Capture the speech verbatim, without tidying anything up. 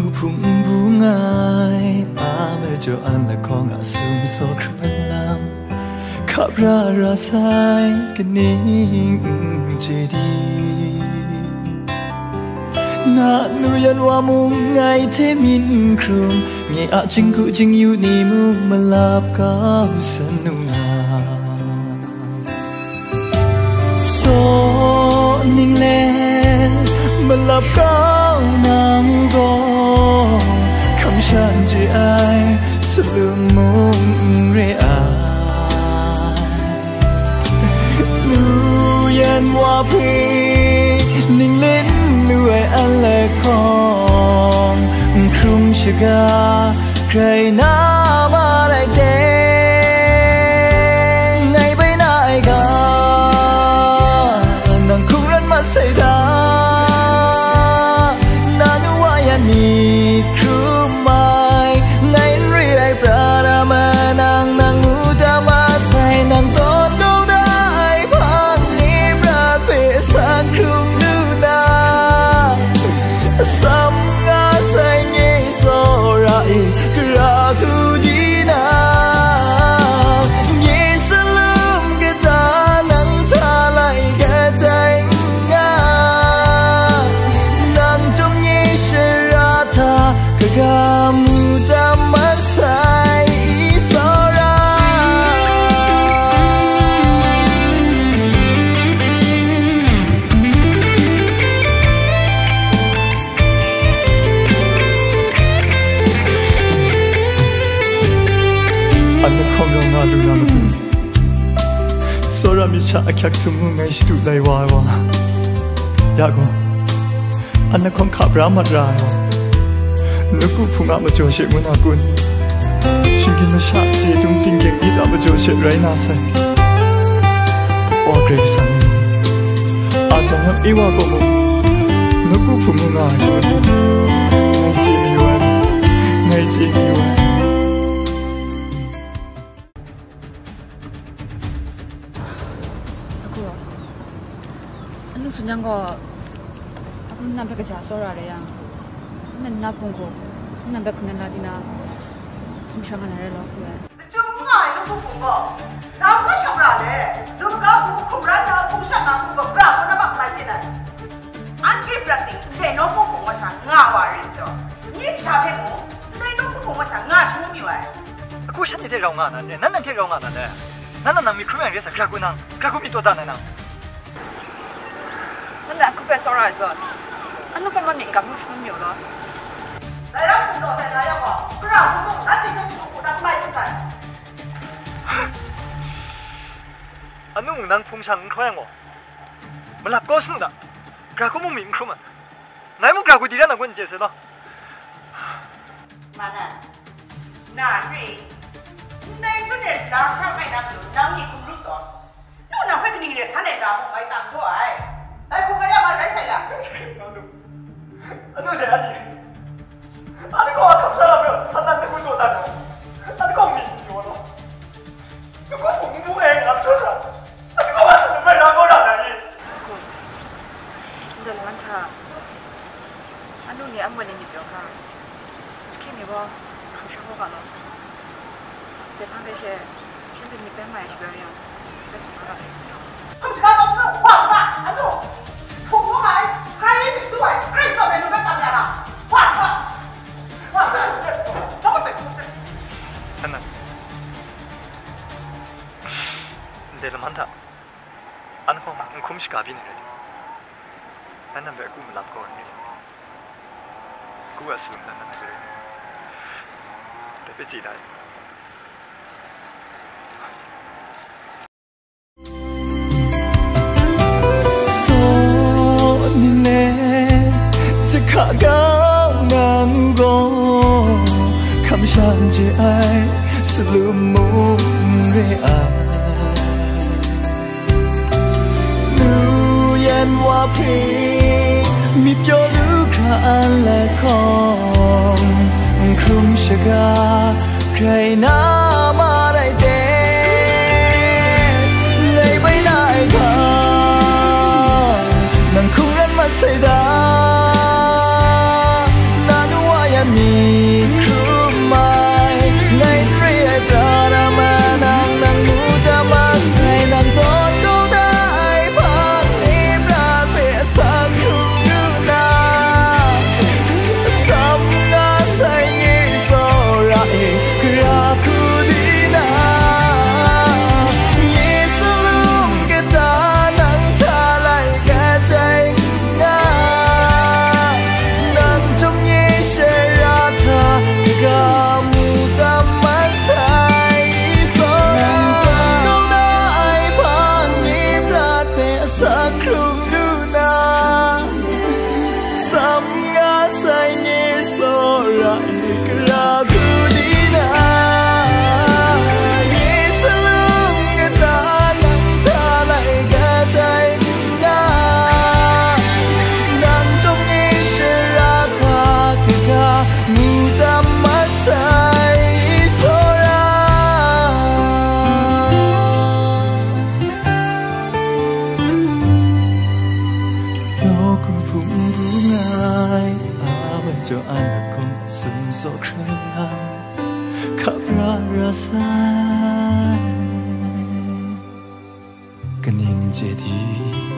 Hpung bung ai a majaw an lahkawng a sumsaw hkran lam, hkap ra ra sai kaning n chye di. Na nu yan wa mung ngai hte myit n hkrum, nye a jinghku jingyu ni mung malap kau san nu nga. Saw ninglen malap kau na ngu gaw, hkam shan chye ai salum mung n re ai. Nu yan wa hpe ninglen lu ai an lahkawng, n hkrum shaga, grai na ma rai teng, ngai bai na ai ga, nang hkungran mat sai da. Na nu wa yan myit hkrum ai, ngai n re ai pra na ma nang, nang ngu da ma sai, nang tawn kau da ai hpang ni prat hpe san hkrum lu na. Atsam nga sai nye tsawra e, gara hku di na, nye salum kata nang hta lai kadai n nga, nang chyawm nye shara hta kaga mu tam masai i tsawra. An lahkawng rau nga lu na matu, tsawra myit sha ahkyak htum ngu ngai shadu lai wa ai wa, ya gaw, an lahkawng hka bra mat ra ai wa, nawku hpung a majaw she ngu na kun? Shinggyim masha chye dung tinggyeng myit a majaw she rai na sai. Wa Karai Kasang e, Adam lam Ewa kaw mung nawku hpung ngu nga ai kun? Ngai chye mayu ai, ngai chye mayu ai. Aku, anu tsun yang gaw, aku nang hpe kaja tsawra re yang, nang na hpung hku, nang hpe hkungran la di na, hpung shang nga na rai law, aku e. Lachyum nga ai nawku hpung gaw, nang hpe shang ra le, lum ga hku hkum ran na hpung shang na hku gaw, bra kaw na bang mai yin ai. Anhte prat ting ndai nawku hpung masha nga wa rit taw, nye kasha hpe mung ndai nawku hpung masha nga shangun mayu ai. Aku shanhte hte rau nga na n re, nan nan hte rau nga na n re. Nan nan nang myit hkrum yang re sa, gara hku nang, gara hku myit taw dan ai nang. Nanhte aku hpe tsawra ai zawn, anu hpe ma myit n-gam hkrum shangun mayu law. Dai ram hkum taw hte na yang gaw, gara hku mung nanhte hpe shagu hku na n mai lu sai. Anu mung nang hpung shang n hkraw yang gaw, malap kau sanu da, gara hku mung myit n hkrum ai. Ngai mung gara hku di ra na kun n chye sai law. Ma nan, na hte ndai sun e la sha mai na matu nang ni hkum ru taw, nu nang hpe kaning re san e la mung mai tang jaw ai. Dai hku kaya ma rai sai la. Anu de, ani. Ani kaw a hkap sha lam yawng, san nan ni hku taw dan ai. Ani kaw mi ni yaw law. Ni kaw hpung n mu e, ngam jaw ra. Anu gaw wa sa numai ra gaw ra na i? Ndai lam hta, anu ni amu ni myit pyaw hkra, ahkying ni gaw hkam sha hkawk ga law. Dai hpang hte she, shanhte myit bai mai ai shaloi yang, bai tsun hkra ga ai. Hkum shaga taw hkra wa hkra, anu, hpung hkawng ai, hkrai myit du ai, hkrai taw ai, nu bai tam ya na, wa hkra, wa hkra, taw hkra. Ndai lam hta, an hkawng n hkum shaga byin ai rai timung, ngai nan hpe aku malap kau ai ni lam, aku a salum nan nan hpe rai, dai hpe chye da ai. Saw ninglen jahka kau na ngu gaw, hkam shan chye ai salum mung re ai. Nu yan wa hpe myit pyaw lu hkra an lahkawng, n hkrum shaga grai na ma rai teng, ndai bai na ai hkang, nang hkungran mat sai da. Na nu wa yan Zaw hkra hkap ra ra sai, kaning chye di?